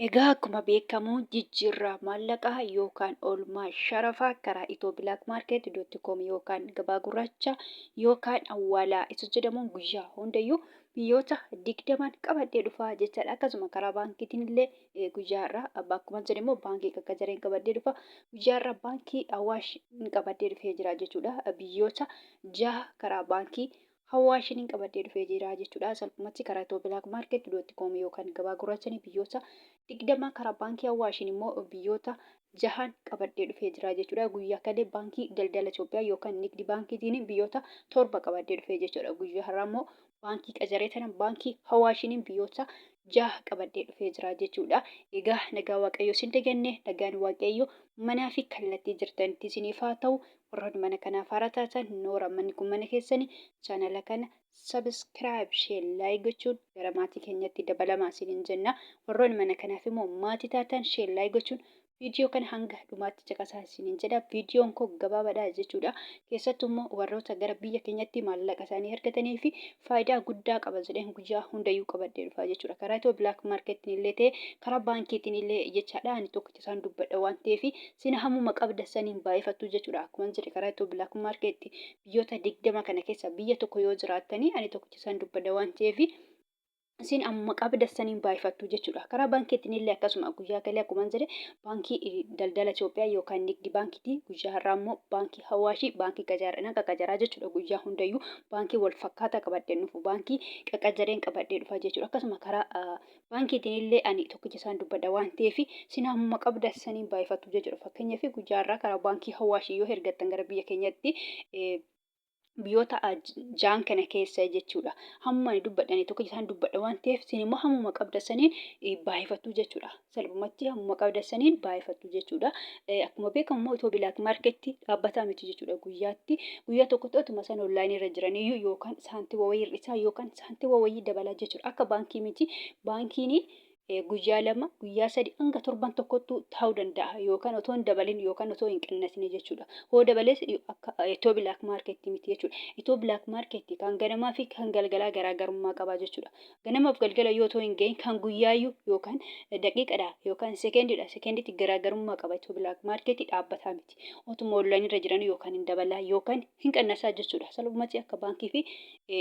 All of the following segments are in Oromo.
Egaa akkuma beekamu jijjiirraa maallaqaa yookaan oolmaa sharafaa karaa ethioblakmarket.com yookaan gabaa gurraacha yookaan awwaalaa isa jedhamuun guyyaa hundayyuu biyyoota 20n qabadhee dhufaa jechaadha. Akkasuma karaa baankiitiin illee guyyaa har'aa akkuma jedhe immoo baankii qaqqajareen qabadhee dhufa. Guyyaa har'aa baankii Awaash qabadhee dhufee jira jechuudha. Biyyoota 6 karaa baankii Hawaashiniin qabadhee dhufee jira jechuudha. Salphumatti karaa Itiyoo Bilaak Maarkeet dootti koom yookaan gabaa gurraachanii biyyoota 20, karaa baankii Hawaashiin immoo biyyoota jahan qabadhee dhufee jira jechuudha. Guyyaa kalee baankii daldala Itoophiyaa yookaan nigdi baankiitiin biyyoota 7 qabadhee dhufee jechuudha. Guyyaa har'aa immoo baankii qajaree tana baankii Hawaashiniin biyyoota 6 qabadhee dhufee jira jechuudha. Egaa nagaa Waaqayyoo isin daganne, nagaan Waaqayyoo manaa fi kallattii jirtanitti isiniif haa ta'u. Warroonni mana kanaaf haaraa taatan, noora, manni kun mana keessani, chaanala kana subscribe, share, like gochuun gara maatii keenyatti dabalamaa isiniin jenna. Warroonni mana kanaaf immoo maatii taatan, share, like gochuun viidiyoo kana hanga dhumaatti caqasaa isiniin jedha. Viidiyoon koo gabaabaadha jechuudha. Keessattuu immoo warroota gara biyya keenyatti maallaqa isaanii argatanii fi faayidaa guddaa qaba jedheen guyyaa hundayyuu qabadhee dhufaa jechuudha. Karaa Itiyoo Black Marketiin illee ta'e karaa baankiitiin illee jechaadha. Ani tokkicha isaan dubbadha waan ta'eef sin hammuma qabda saniin baay'ifattu jechuudha. Akkuma jedhe karaa Itiyoo Black Market biyyoota 20 kana keessa biyya tokko yoo jiraattanii, ani tokkicha isaan dubbadha waan ta'eef isin ammuma qabda saniin baay'ifattu jechuudha. Karaa baankiitiin illee akkasuma guyyaa kalee akkuma jedhe baankii daldala Itoophiyaa yookaan nigdi baankiitii, guyyaa har'aa immoo baankii Hawaashii, baankii qajaarina qaqajaraa jechuudha. Guyyaa hundayyuu baankii wal fakkaataa qabadhee dhufu, baankii qaqajareen qabadhee dhufa jechuudha. Akkasuma karaa baankiitiin illee ani tokkicha isaan dubbadha waan ta'eef isin ammuma qabda saniin baay'ifattu jechuudha. Fakkeenyaaf guyyaa har'aa karaa baankii Hawaashii yoo ergattan gara biyya keenyatti biyyoota ja'an kana keessa jechuudha. Hammuma ani dubbadhani tokko isaan dubbadha waan ta'eef isin immoo hammuma qabda saniin baay'ifattu jechuudha. Salphumatti hammuma qabda saniin baay'ifattu jechuudha. Akkuma beekamu immoo Itiyoo Bilaak Maarkeetti dhaabbataa miti jechuudha. Guyyaatti guyyaa tokkotti otuma isaan onlaayinii irra jiraniyyuu yookaan saantima wayii hir'isaa yookaan saantima wayii dabalaa jechuudha. Akka baankii miti. Baankiin guyyaa 2, guyyaa 3 hanga torban tokkottuu taa'uu danda'a yookaan otoo hin dabalin yookaan otoo hin qannasine jechuudha. Hoo dabales akka Itiyoo Bilaak Maarkeetti miti jechuudha. Itiyoo Bilaak Maarkeetti kan ganamaa fi kan galgalaa garaagarummaa qaba jechuudha. Ganamaaf galgala yoo otoo hin gahin kan guyyaayyuu yookaan daqiiqadha yookaan sekendiidha sekendiitti garaagarummaa qaba. Itiyoo Bilaak Maarkeetti dhaabbataa miti. Otuma online irra jiran yookaan hin dabalaa yookaan hin qannasaa jechuudha. Salphumatti akka baankii fi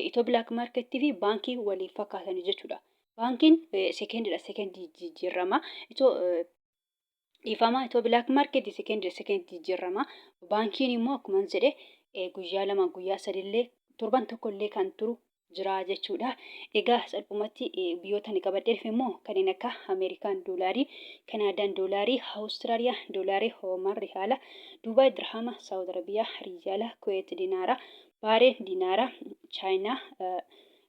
Itiyoo Bilaak Maarkeettii fi baankii waliin fakkaatanii jechuudha. Baankiin sekeendidha sekendii jijjiirama. Itoo dhiifama, itoo bilaak maarkeetii sekeendidha sekendii jijjiirama. Baankiin immoo akkuma jedhe guyyaa 2, guyyaa sadillee, torban tokkollee kan turu jira jechuudha. Egaa salphumatti biyyoota ani qabadhee dhufe immoo kanneen akka Ameerikaan doolaarii, Kanaadaan doolaarii, Awustiraaliyaa doolaarii, Hoomaan rihaala, Duubaay dirhama, Saawud Arabiyaa riyaala, Kuweet dinaara, Baareen dinaara, Chaayinaa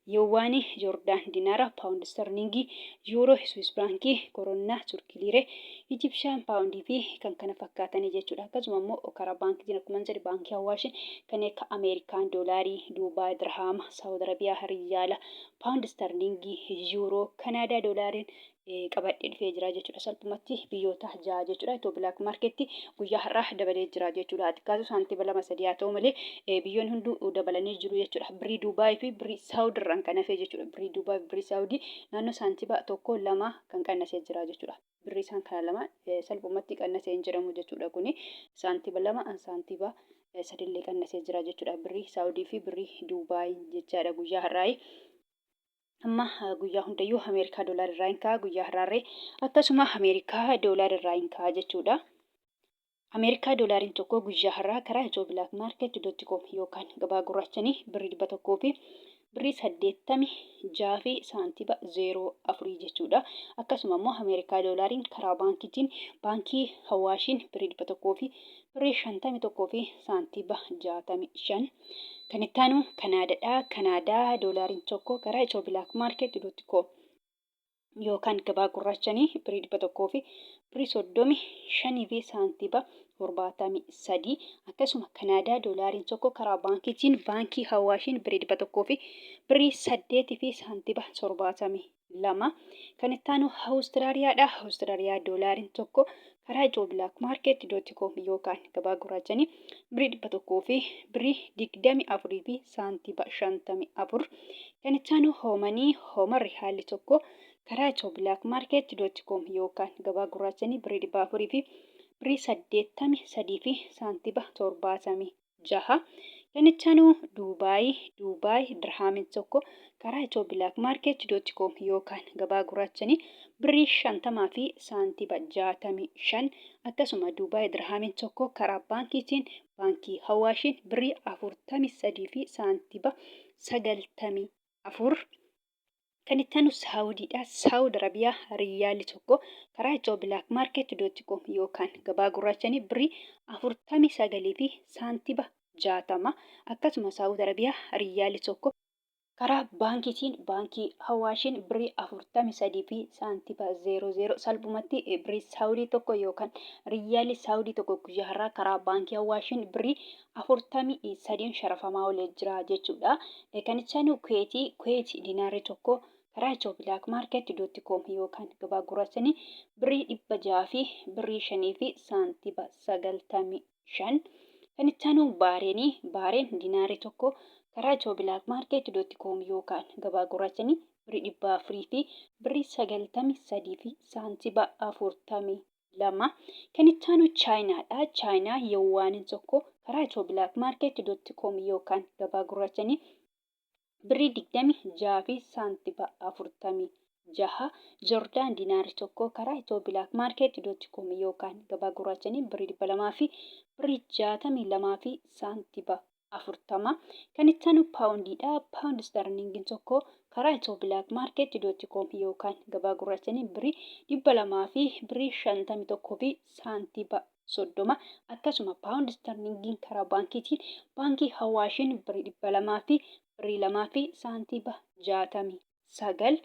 Yuwaanii, Joordaan Dinaara, Paawundi Sterliingii, Yuuroo, Swiis Firaankii, Koronnaa, Turkii Liiree, Ijipshaan Paawundii fi kan kana fakkaatanii jechuudha. Akkasuma immoo karaa baankiitiin akkuma jedhe baankii Hawaashiin kan akka Ameerikaan Doolaarii, Duubaay Dirhaama, Saawud Arabiyaa Riyaala, Paawundi Sterliingii, Yuuroo, Kanaadaa Doolaariin qabadhee dhufee jira jechuudha. Salphumatti biyyoota ja'a jechuudha. Itoo Black Market guyyaa har'aa dabalee jira jechuudha. Xiqqaatu saantima 2 3 haa ta'u malee biyyoonni hunduu dabalanii jiru jechuudha. Birrii Duubaayii fi birrii Saawudii irraan kan hafe jechuudha. Birrii Duubaayii fi birrii Saawudii naannoo saantima 1 2 kan qannasee jira jechuudha. Birrii isaan kana lama salphumatti qannasee hin jedhamu jechuudha kuni. Saantima 2 saantima sadillee qannasee jira jechuudha. Birrii Saawudii fi birrii Duubaayii jechaadha guyyaa har'aa. Amma guyyaa hundayyuu Ameerikaa doolaar irraa hin ka'a, guyyaa har'aarree akkasuma Ameerikaa doolaar irraa hin ka'a jechuudha. Ameerikaa doolaariin tokko guyyaa har'aa karaa Itiyoo Bilaak Maarkeet dootti koom yookaan gabaa gurraachanii birrii 100 fi birrii 86 fi saantiba 04 jechuudha. Akkasuma immoo Ameerikaa doolaariin karaa baankiitiin baankii Hawaashiin birrii 100 fi birrii 51 fi saantiba 65. Kan itti aanu Kanaadadha. Kanaadaa doolaariin tokko karaa Itiyoo Bilaak Maarkeet dootti koom yookaan gabaa gurraachanii birrii 100 fi birrii 35 fi saantiba 73. Akkasuma Kanaadaa doolaariin tokko karaa baankiitiin baankii Hawaashiin birrii 100 fi birrii 8 fi saantiba 72. Kan itti aanu Awustiraaliyaadha. Awustiraaliyaa doolaariin tokko karaa Itiyoo Bilaak Maarkeet dootti koom yookaan gabaa gurraachanii birrii 100 fi birrii 24 fi saantiba 54. Kan itti aanu Hoomanii, Hoomar rihaalli tokko karaa ethioblkmarket.com yookaan gabaa gurraachanii birrii 400 fi birrii 83 fi saantiba 76. Kan itti aanu Duubaay, Duubaay dirhaamiin tokko karaa ethioblkmarket.com yookaan gabaa gurraachanii birrii 50 fi saantiba 65. Akkasuma Duubaay dirhaamiin tokko karaa baankiitiin baankii Hawaashiin birrii 43 fi saantiba 94. Kan itti aanu Saawudiidha. Saawud Arabiyaa riyyaalli tokko karaa ethioblkmarket.com yookaan gabaa gurraachanii birrii 49 fi saantiba 60. Akkasuma Saawud Arabiyaa riyyaalli tokko karaa baankiitiin baankii Hawaashiin birrii 43 fi saantiba 00. Salphumatti birrii Saawudii tokko yookaan riyyaalli Saawudii tokko guyyaa har'aa karaa baankii Hawaashiin birrii 43n sharafamaa oolee jira jechuudha. Kan itti aanu Kuweetii, Kuweet dinaarri tokko karaa ethioblkmarket.com yookaan gabaa gurraachanii birrii 600 fi birrii 5 fi saantiba 95. Kan itti aanu Baareenii, Baareen dinaarri tokko karaa ethioblkmarket.com yookaan gabaa gurraachanii birrii 400 fi birrii 93 fi saantiba 42. Kan itti aanu Chaayinaadha. Chaayinaa yawwaaniin tokko karaa ethioblkmarket.com yookaan gabaa gurraachanii birrii 26 fi saantiba 46. Jordaan dinaarri tokko karaa ethioblkmarket.com yookaan gabaa gurraachanii birrii 200 fi birrii 62 fi saantiba 40. Kan itti aanu paawundiidha. Paawundi isterlingiin tokko karaa ethioblkmarket.com yookaan gabaa gurraachanii birrii 200 fi birrii 51 fi saantiba 30. Akkasuma paawundi isterlingiin karaa baankiitiin baankii Hawaashiin birrii 200 fi birrii 2 fi saantiba 69.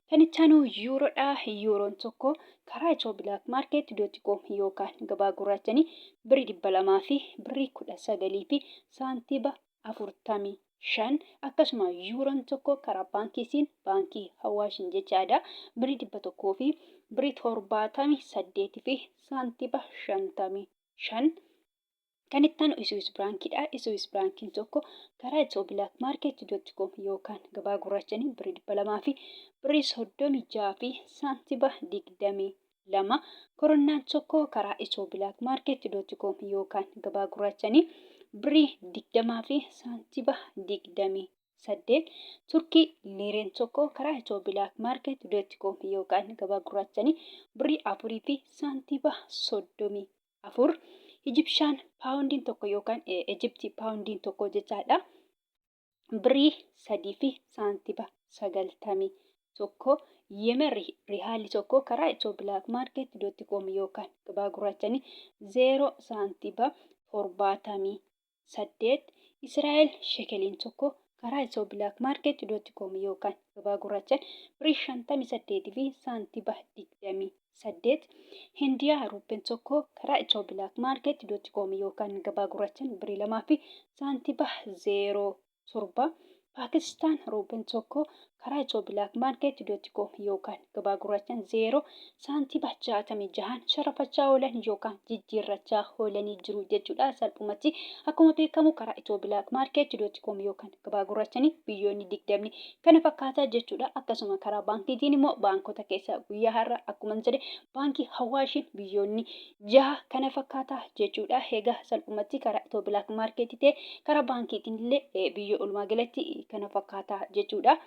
Kan itti aanu yuuroodha. Yuuroon tokko karaa ethioblkmarket.com yookaan gabaa gurraachanii birrii 200 fi birrii 19 fi saantiba 45. Akkasuma yuuroon tokko karaa baankiitiin baankii Hawaashiin jechaadha birrii 100 fi birrii 78 fi saantiba 55. Kan itti aanu Iswiis Biraankiidha. Iswiis Biraankiin tokko karaa ethioblkmarket.com yookaan gabaa gurraachanii birrii 200 fi birrii 36 fi saantiba 22. Koronnaan tokko karaa ethioblkmarket.com yookaan gabaa gurraachanii birrii 20 fi saantiba 28. Turkii liireen tokko karaa ethioblkmarket.com yookaan gabaa gurraachanii birrii 4 fi saantiba 34. Ijipshaan paawundiin tokko yookaan Ejiptii paawundiin tokko jechaadha birrii 3 fi saantiba 91. Yemen rihaalli tokko karaa ethioblkmarket.com yookaan gabaa gurraachanii 0 saantiba 78. Israa'el shekeliin tokko karaa ethioblkmarket.com yookaan gabaa gurraachaan birrii 58 fi saantiba 28. Hindiyaa ruuppeen tokko karaa ethioblkmarket.com yookaan gabaa gurraachaan birrii 2 fi saantiba 07. Paakistaan ruuppeen tokko karaa ethioblkmarket.com yookaan gabaa gurraachaan 0 saantiba 66 sharafachaa oolan yookaan jijjiirrachaa oolanii jiru jechuudha. Salphumatti akkuma beekamu karaa ethioblkmarket.com yookaan gabaa gurraachanii biyyoonni 20 kana fakkaataa jechuudha. Akkasuma karaa baankiitiin immoo baankota keessa guyyaa har'a akkuma jedhe baankii Hawaashiin biyyoonni 6 kana fakkaataa jechuudha. Egaa salphumatti karaa Itiyoo Bilaak Maarkeetii ta'e karaa baankiitiin illee biyya oolumaa galatti kana fakkaataa jechuudha.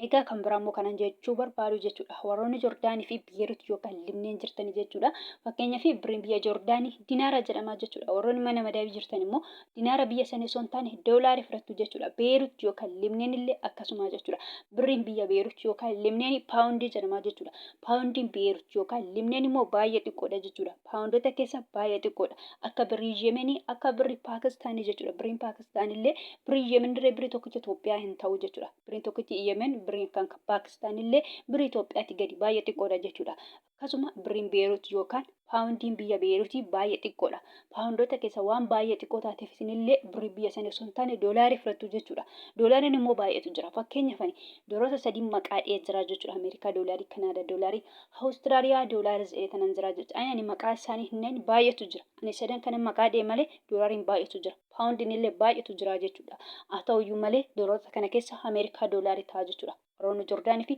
Egaa kan biraa immoo kanan jechuu barbaadu jechuudha. Warroonni Jordaanii fi Beerut yookaan Libneen jirtanii jechuudha. Fakkeenyaaf birriin biyya Jordaanii dinaara jedhama jechuudha. Warroonni mana madaabii jirtan immoo dinaara biyya sanii osoo hin taane doolaarii fudhattu jechuudha. Beerut yookaan Libneen illee akkasuma jechuudha. Birriin biyya Beerut yookaan Libneen paawundii jedhama jechuudha. Paawundiin Beerut yookaan Libneen immoo baay'ee xiqqoodha jechuudha. Paawundota keessa baay'ee xiqqoodha. Akka birrii Yemenii, akka birrii Paakistaanii jechuudha. Birriin Paakistaan illee birrii Yemen irra birrii tokkicha Itoophiyaa hin ta'u jechuudha. Birriin tokkichi Yemen, birriin kan Paakistaan illee birrii Itoophiyaatti gadi baay'ee xiqqoodha jechuudha. Akkasuma birriin Beerut yookaan paawundiin biyya Beerutii baay'ee xiqqoodha. Paawundoota keessa waan baay'ee xiqqoo taateef isinillee birrii biyya sanii osoo hin taane doolaarii fudhattu jechuudha. Doolaariin immoo baay'eetu jira. Fakkeenyaaf ani dooloota sadii maqaa dhiyee jira jechuudha. Ameerikaa doolaarii, Kanaadaa doolaarii, Awustiraaliyaa doolaarii jedhee tanan jira jechuudha. Ani maqaa isaanii hin baay'eetu jira. Ani sadan kana maqaa dhiyee malee doolaariin baay'eetu jira. Paawundiin illee baay'eetu jira jechuudha. Haa ta'uyyuu malee doolaarota kana keessa Ameerikaa doolaarii ta'a jechuudha. Warroonni Joordaanii fi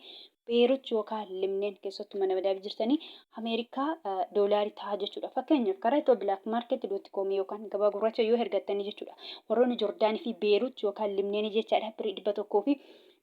Beerut yookaan Libneen keessattuu mana madaamii jirtanii Ameerikaa doolaarii ta'a jechuudha. Fakkeenyaaf karaa itoo black market dot com yookaan gabaa gurraacha yoo ergattanii jechuudha. Warroonni Joordaanii fi Beerut yookaan Libneen jechaadha birrii 100 fi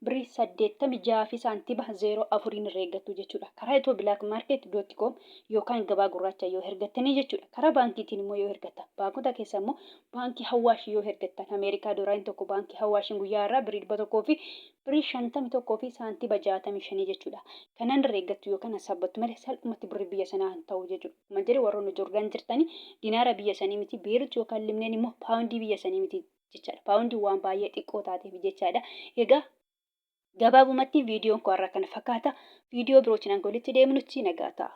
birrii 86 fi saantima 04 irra eeggattu jechuudha. Karaa itoo black market dot com yookaan gabaa gurraacha yoo ergattanii jechuudha. Karaa baankiitiin immoo yoo ergattan, baankota keessa immoo baankii Hawaash yoo ergattan, Ameerikaa doolaariin tokko baankii Hawaashiin guyyaa irraa birrii 100 fi birrii 51 fi saantima 65 jechuudha. Kanaan irra eeggattu yookaan hassaabbattu malee salphumatti birrii biyya sanaa hin ta'u jechuudha. Akkuma jedhe, warroonni Joordaan jirtanii dinaara biyya sanii miti, Beerut yookaan Libneen immoo paawundii biyya sanii miti jechaadha. Paawundii waan baay'ee xiqqoo taateef jechaadha. Egaa gabaabumatti viidiyoon koo har'a kana fakkaata. Viidiyoo birootiin hanga walitti deemnutti nagaa ta'a.